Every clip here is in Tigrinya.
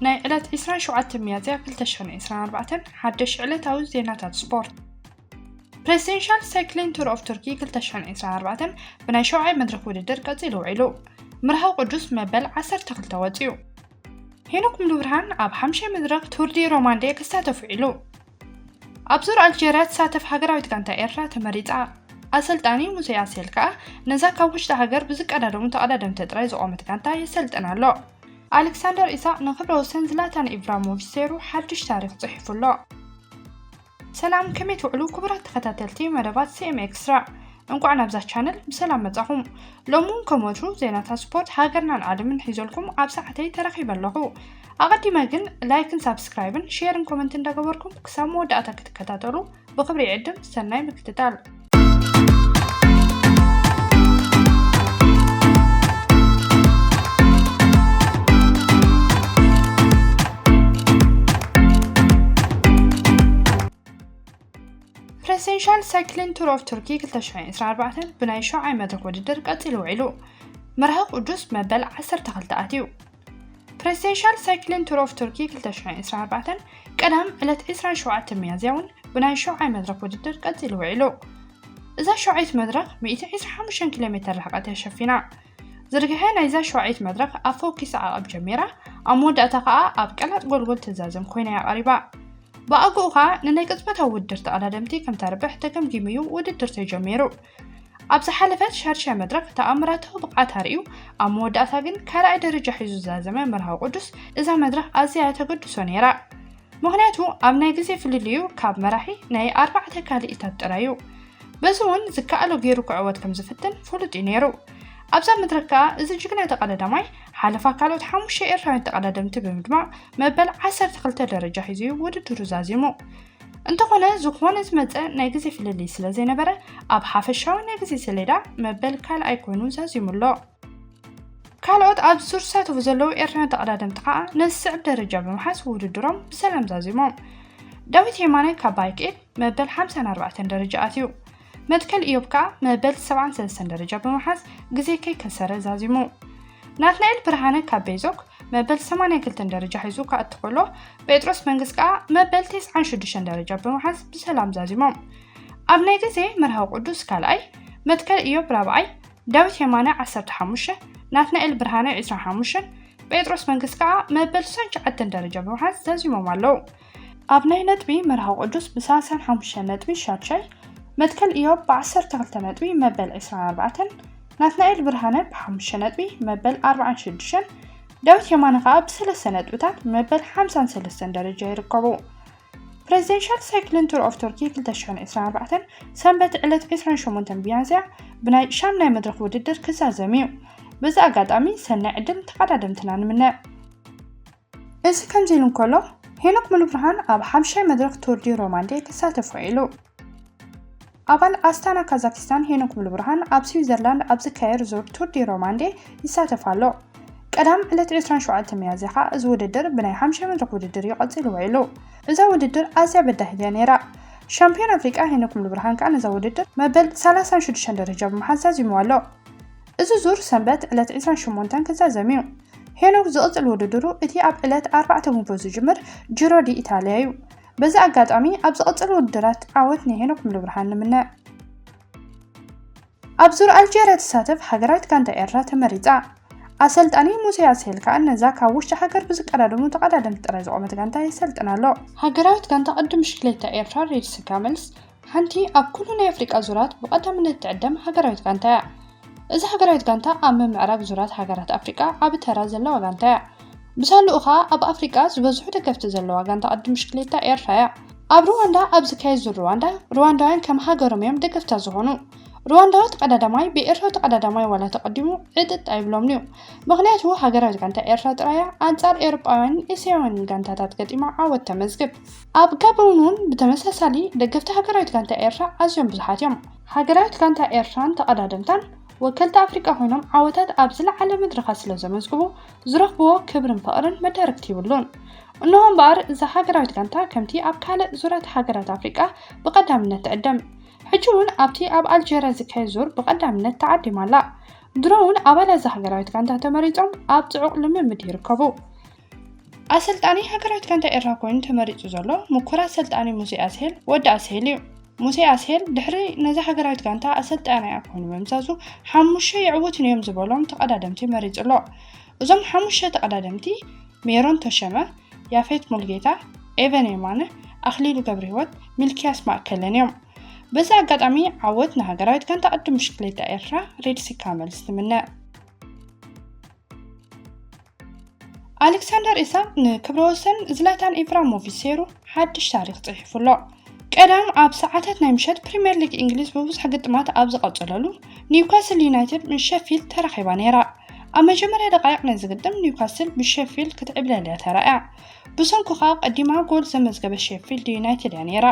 ናይ ዕለት ዕስራን ሸውዓተን ሚያዝያ ክልተ ሽሕን ዕስራን ኣርባዕተን ሓድሽ ዕለታዊ ዜናታት ስፖርት። ፕሬዚደንሻል ሳይክሊን ቱር ኦፍ ቱርኪ ክልተ ሽሕን ዕስራን ኣርባዕተን ብናይ ሸውዓይ መድረኽ ውድድር ቀጺሉ ውዒሉ። መርሃዊ ቅዱስ መበል ዓሰርተ ክልተ ወጺኡ። ሄኖክ ሙሉብርሃን ኣብ ሓምሻይ መድረኽ ቱር ዲ ሮማንዴ ክሳተፍ ውዒሉ። ኣብ ዙር ኣልጀርያ ትሳተፍ ሃገራዊት ጋንታ ኤርትራ ተመሪጻ። ኣሰልጣኒ ሙሴ ያሴል ከኣ ነዛ ካብ ውሽጢ ሃገር ብዝቀዳደሙ ተቐዳደምቲ ጥራይ ዝቖመት ጋንታ የሰልጥን ኣሎ። ኣሌክሳንደር ኢሳቕ ንክብረ ወሰን ዝላታን ኢብራሞቪች ሰይሩ ሓድሽ ታሪኽ ጽሒፉ ኣሎ። ሰላም፣ ከመይ ትውዕሉ ክቡራት ተኸታተልቲ መደባት ሲ ኤም ኤክስትራ? እንቋዕ ናብዛ ቻነል ብሰላም መጻኹም። ሎሚ እውን ከም ወትሩ ዜናታት ስፖርት ሃገርናን ዓለምን ሒዘልኩም ኣብ ሰዓተይ ተረኺበ ኣለኹ። ኣቐዲመ ግን ላይክን ሳብስክራይብን ሼርን ኮመንትን እንዳገበርኩም ክሳብ መወዳእታ ክትከታተሉ ብኽብሪ ይዕድም። ሰናይ ምክትታል። ፕሬዚደንሻል ሳይክሊን ቱር ኦፍ ቱርኪ ክልተ ሽሕን ዕስራን ኣርባዕተን ብናይ ሸውዓይ መድረኽ ውድድር ቀጺሉ ውዒሉ። መርሃዊ ቅዱስ መበል ዓሰርተ ክልተ ኣትዩ። ፕሬዚደንሻል ሳይክሊን ቱር ኦፍ ቱርኪ ክልተ ሽሕን ዕስራን ኣርባዕተን ቀዳም ዕለት ዕስራን ሸውዓተን ሚያዝያ እውን ብናይ ሸውዓይ መድረኽ ውድድር ቀጺሉ ውዒሉ። እዛ ሸውዓይት መድረኽ ሚእቲ ዕስራን ሓሙሽተን ኪሎ ሜተር ርሕቀት እያ ሸፊና። ዝርግሐ ናይዛ ሸውዓይት መድረኽ ኣብ ፈወኪስ ዓቐብ ጀሚራ፣ ኣብ መወዳእታ ከኣ ኣብ ቀላጥ ጎልጎል ትዛዘም ኮይና እያ ቀሪባ። ብኣግኡ ከኣ ንናይ ቅጽበታዊ ውድድር ተቐዳደምቲ ከም ተርብሕ ተገምጊሙ እዩ ውድድር ተጀሚሩ። ኣብ ዝሓለፈት ሻድሻይ መድረኽ ተኣምራታዊ ብቕዓት ኣርእዩ፣ ኣብ መወዳእታ ግን ካልኣይ ደረጃ ሒዙ ዝዛዘመ መርሃዊ ቅዱስ እዛ መድረኽ ኣዝያ እያ ተገድሶ ነይራ። ምኽንያቱ ኣብ ናይ ግዜ ፍልልዩ ካብ መራሒ ናይ ኣርባዕተ ካልኢታት ጥራይ እዩ። በዚ እውን ዝከኣሎ ገይሩ ክዕወት ከም ዝፍትን ፍሉጥ እዩ ነይሩ። ኣብዛ መድረኽ ከኣ እዚ ጅግና ተቐዳዳማይ ሓለፋ ካልኦት ሓሙሽተ ኤርትራውያን ተቐዳደምቲ ብምድማቕ መበል ዓሰርተ ክልተ ደረጃ ሒዙ እዩ ውድድሩ ዛዚሙ። እንተኾነ ዝኾነ ዝመጸ ናይ ግዜ ፍልልይ ስለ ዘይነበረ ኣብ ሓፈሻዊ ናይ ግዜ ሰሌዳ መበል ካልኣይ ኮይኑ ዛዚሙ ኣሎ። ካልኦት ኣብ ዙር ዝሳተፉ ዘለዉ ኤርትራውያን ተቐዳደምቲ ከኣ ነዚ ዝስዕብ ደረጃ ብምሓዝ ውድድሮም ብሰላም ዛዚሞም። ዳዊት የማነ ካብ ባይክ ኤል መበል ሓምሳን ኣርባዕተን ደረጃ ኣትዩ። መትከል ኢዮብ ከኣ መበል ሰብዓን ሰለስተን ደረጃ ብምሓዝ ግዜ ከይከሰረ ዛዚሙ። ናትናኤል ብርሃነ ካብ ቤዞክ መበል ሰማንያን ክልተን ደረጃ ሒዙ ክኣቱ ከሎ፣ ጴጥሮስ መንግስ ከኣ መበል ተስዓን ሽዱሽተን ደረጃ ብምሓዝ ብሰላም ዛዚሞም። ኣብ ናይ ግዜ መርሃዊ ቅዱስ ካልኣይ፣ መትከል ኢዮብ ራብዓይ፣ ዳዊት የማነ ዓሰርተ ሓሙሽተ፣ ናትናኤል ብርሃነ ዕስራን ሓሙሽተን፣ ጴጥሮስ መንግስ ከኣ መበል ሱሳን ትሽዓተን ደረጃ ብምሓዝ ዛዚሞም ኣለዉ። ኣብ ናይ ነጥቢ መርሃዊ ቅዱስ ብሰላሳን ሓሙሽተ ነጥቢ ሻድሻይ፣ መትከል ኢዮብ ብዓሰርተ ክልተ ነጥቢ መበል ዕስራን ኣርባዕተን፣ ናትናኤል ብርሃነ ብሓሙሽተ ነጥቢ መበል ኣርባዓን ሽዱሽተን፣ ዳዊት የማነ ከኣ ብሰለስተ ነጥብታት መበል ሓምሳን ሰለስተን ደረጃ ይርከቡ። ፕሬዚደንሻል ሳይክሊን ቱር ኦፍ ቱርኪ ክልተ ሽሕን ዕስራን ኣርባዕተን ሰንበት ዕለት ዕስራን ሸሞንተን ሚያዝያ ብናይ ሻምናይ መድረኽ ውድድር ክዛዘም እዩ። በዚ ኣጋጣሚ ሰናይ ዕድል ንተቐዳደምትና ንምነ። እዚ ከምዚ ኢሉ እንከሎ፣ ሄኖክ ሙሉብርሃን ኣብ ሓምሻይ መድረኽ ቱር ዲ ሮማንዴ ክሳተፍ ውዒሉ። ኣባል ኣስታና ካዛኪስታን ሄኖክ ሙሉብርሃን ኣብ ስዊዘርላንድ ኣብ ዝካየድ ዙር ቱር ዲ ሮማንዴ ይሳተፍ ኣሎ። ቀዳም ዕለት ዕስራን ሸውዓተን ሚያዝያ ከኣ እዚ ውድድር ብናይ ሓምሻይ መድረኽ ውድድር እዩ ቀጺሉ ውዒሉ። እዛ ውድድር ኣዝያ በዳሂት እያ ነይራ። ሻምፒዮን ኣፍሪቃ ሄኖክ ሙሉብርሃን ከኣ ነዛ ውድድር መበል ሰላሳን ሽዱሽተን ደረጃ ብምሓዝ ዛዚሙ ኣሎ። እዚ ዙር ሰንበት ዕለት ዕስራን ሸሞንተን ክዛዘም እዩ። ሄኖክ ዝቕጽል ውድድሩ እቲ ኣብ ዕለት ኣርባዕተ ጉንቦት ዝጅምር ጂሮ ዲ ኢታልያ እዩ። በዚ ኣጋጣሚ ኣብ ዝቕጽል ውድድራት ዓወት ንሄኖክ ሙሉብርሃን ንምነ። ኣብ ዙር ኣልጀርያ ትሳተፍ ሃገራዊት ጋንታ ኤርትራ ተመሪጻ። ኣሰልጣኒ ሙሴ ያስሄል ከኣ ነዛ ካብ ውሽጢ ሃገር ብዝቀዳደሙ ተቐዳደምቲ ጥራይ ዝቖመት ጋንታ የሰልጥን ኣሎ። ሃገራዊት ጋንታ ቅድም ብሽክሌታ ኤርትራ ሬድሲ ካመልስ ሓንቲ ኣብ ኩሉ ናይ ኣፍሪቃ ዙራት ብቐዳምነት ትዕደም ሃገራዊት ጋንታ እያ። እዛ ሃገራዊት ጋንታ ኣብ ምምዕራግ ዙራት ሃገራት ኣፍሪቃ ዓቢ ተራ ዘለዋ ጋንታ እያ። ብሳልኡ ኸኣ ኣብ ኣፍሪቃ ዝበዝሑ ደገፍቲ ዘለዋ ጋንታ ቅድም ብሽክሌታ ኤርትራ እያ። ኣብ ሩዋንዳ ኣብ ዝካየድ ዙር ሩዋንዳ፣ ሩዋንዳውያን ከም ሃገሮም እዮም ደገፍታ ዝኾኑ። ሩዋንዳዊ ተቐዳዳማይ ብኤርትራዊ ተቐዳዳማይ ዋላ ተቐዲሙ ዕጥጥ ኣይብሎምን እዩ። ምኽንያቱ ሃገራዊት ጋንታ ኤርትራ ጥራይ እያ ኣንጻር ኤውሮጳውያንን ኤስያውያንን ጋንታታት ገጢማ ዓወት ተመዝግብ። ኣብ ጋቦን እውን ብተመሳሳሊ ደገፍቲ ሃገራዊት ጋንታ ኤርትራ ኣዝዮም ብዙሓት እዮም። ሃገራዊት ጋንታ ኤርትራን ተቐዳደምታን ወከልቲ ኣፍሪቃ ኮይኖም ዓወታት ኣብ ዝለዓለ መድረኻት ስለ ዘመዝግቡ ዝረኽብዎ ክብርን ፍቕርን መዳርግቲ ይብሉን። እንሆ እምበኣር እዛ ሃገራዊት ጋንታ ከምቲ ኣብ ካልእ ዙራት ሃገራት ኣፍሪቃ ብቐዳምነት ትዕደም። ሕጂ እውን ኣብቲ ኣብ ኣልጀርያ ዝካየድ ዙር ብቐዳምነት ተዓዲማ ኣላ። ድሮ እውን ኣባላት እዛ ሃገራዊት ጋንታ ተመሪጾም ኣብ ጽዑቕ ልምምድ ይርከቡ። ኣሰልጣኒ ሃገራዊት ጋንታ ኤርትራ ኮይኑ ተመሪጹ ዘሎ ምኩር ኣሰልጣኒ ሙሴ ኣስሄል፣ ወዲ ኣስሄል እዩ። ሙሴ ኣስሄል ድሕሪ ነዛ ሃገራዊት ጋንታ ኣሰልጣኒኣ ኮይኑ ምምዛዙ፣ ሓሙሽተ የዕውቱኒ እዮም ዝበሎም ተቐዳደምቲ መሪጹ ኣሎ። እዞም ሓሙሽተ ተቐዳደምቲ ሜሮን ተሸመ፣ ያፌት ሙልጌታ፣ ኤቨን የማነ፣ ኣኽሊሉ ገብረህይወት፣ ሚልኪያስ ማእከለን እዮም። በዚ ኣጋጣሚ ዓወት ንሃገራዊት ጋንታ ቅድም ብሽክሌታ ኤርትራ ሬድሲ ካመልስ ትምነ። ኣሌክሳንደር ኢሳቅ ንክብረ ወሰን ዝላታን ኢብራሞቪች ሰይሩ ሓድሽ ታሪኽ ጽሒፉ ኣሎ። ቀዳም ኣብ ሰዓታት ናይ ምሸት ፕሪምየር ሊግ እንግሊዝ ብብዙሕ ግጥማት ኣብ ዝቐጸለሉ፣ ኒውካስል ዩናይትድ ምስ ሸፊልድ ተራኺባ ነይራ። ኣብ መጀመርያ ደቃይቕ ናይዚ ግጥም ኒውካስል ብሸፊልድ ክትዕብለል እያ ተራእያ። ብሰንኩ ከኣ ቀዲማ ጎል ዘመዝገበት ሸፊልድ ዩናይትድ እያ ነይራ።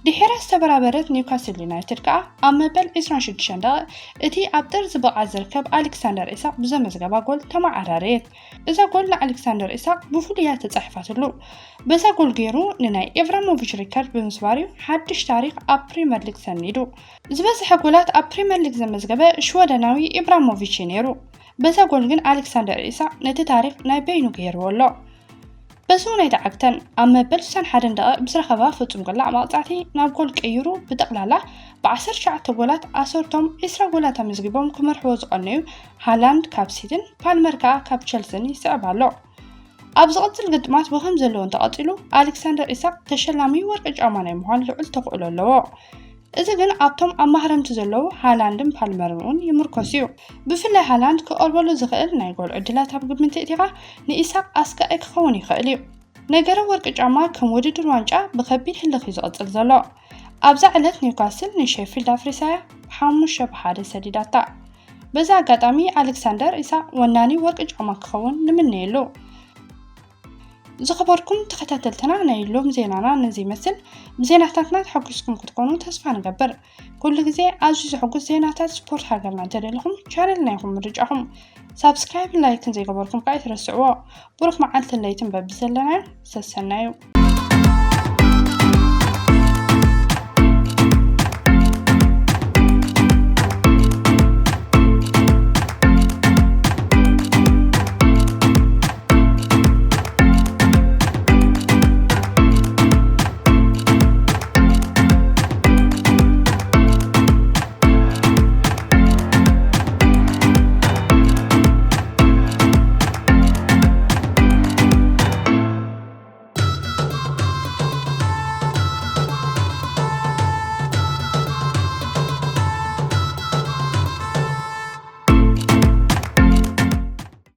ድሒራ ዝተበራበረት ኒውካስል ዩናይትድ ከኣ ኣብ መበል ዕስራን ሽዱሽተን ደቂቕ እቲ ኣብ ጥርዚ ብቕዓት ዝርከብ ኣሌክሳንደር ኢሳቅ ብዘመዝገባ ጎል ተመዓራረየት። እዛ ጎል ንኣሌክሳንደር ኢሳቅ ብፍሉይ እያ ተጻሒፋትሉ። በዛ ጎል ገይሩ ንናይ ኢብራሞቪች ሪከርድ ብምስባር እዩ ሓድሽ ታሪኽ ኣብ ፕሪምየር ሊግ ሰኒዱ። ዝበዝሐ ጎላት ኣብ ፕሪምየር ሊግ ዘመዝገበ ሽወደናዊ ኢብራሞቪች እዩ ነይሩ። በዛ ጎል ግን ኣሌክሳንደር ኢሳቅ ነቲ ታሪኽ ናይ በይኑ ገይርዎ ኣሎ። በዚ እውን ኣይተዓግተን። ኣብ መበል ስሳን ሓደን ደቂቕ ብዝረኸባ ፍጹም ቅላዕ መቕጻዕቲ ናብ ጎል ቀይሩ ብጠቕላላ ብዓሰርተ ትሽዓተ ጎላት ኣሰርቶም ዕስራ ጎላት ኣመዝጊቦም ክመርሕዎ ዝቐነዩ ሃላንድ ካብ ሲቲን ፓልመር ከኣ ካብ ቸልሲን ይስዕብ ኣሎ። ኣብ ዝቕጽል ግጥማት ብኸም ዘለዎ እንተቐጺሉ ኣሌክሳንደር ኢሳቅ ተሸላሚ ወርቂ ጫማ ናይ ምዃን ልዑል ተኽእሎ ኣለዎ። እዚ ግን ኣብቶም ኣብ ማህረምቲ ዘለዉ ሃላንድን ፓልመርን እውን ይምርኮስ እዩ። ብፍላይ ሃላንድ ክቐርበሉ ዝኽእል ናይ ጎል ዕድላት ኣብ ግምት እቲኻ ንኢሳቅ ኣስጋኢ ክኸውን ይኽእል እዩ። ነገረ ወርቂ ጫማ ከም ውድድር ዋንጫ ብኸቢድ ህልኽ እዩ ዝቕጽል ዘሎ። ኣብዛ ዕለት ኒውካስል ንሼፊልድ ኣፍሪሳያ ብሓሙሽተ ብሓደ ሰዲዳታ። በዚ ኣጋጣሚ ኣሌክሳንደር ኢሳቅ ወናኒ ወርቂ ጫማ ክኸውን ንምነየሉ። ዝኸበርኩም ተኸታተልትና ናይ ሎም ዜናና ነዚ ይመስል። ብዜናታትና ተሐጉስኩም ክትኮኑ ተስፋ ንገብር። ኩሉ ግዜ ኣዝዩ ዘሐጉስ ዜናታት ስፖርት ሃገርና እንተደለኹም ቻነልና ኢኹም ምርጫኹም። ሳብስክራይብን ላይክን ዘይገበርኩም ከኣ ኣይትረስዕዎ። ብሩኽ መዓልትን ለይትን በብዘለናዮ ሰሰናዩ።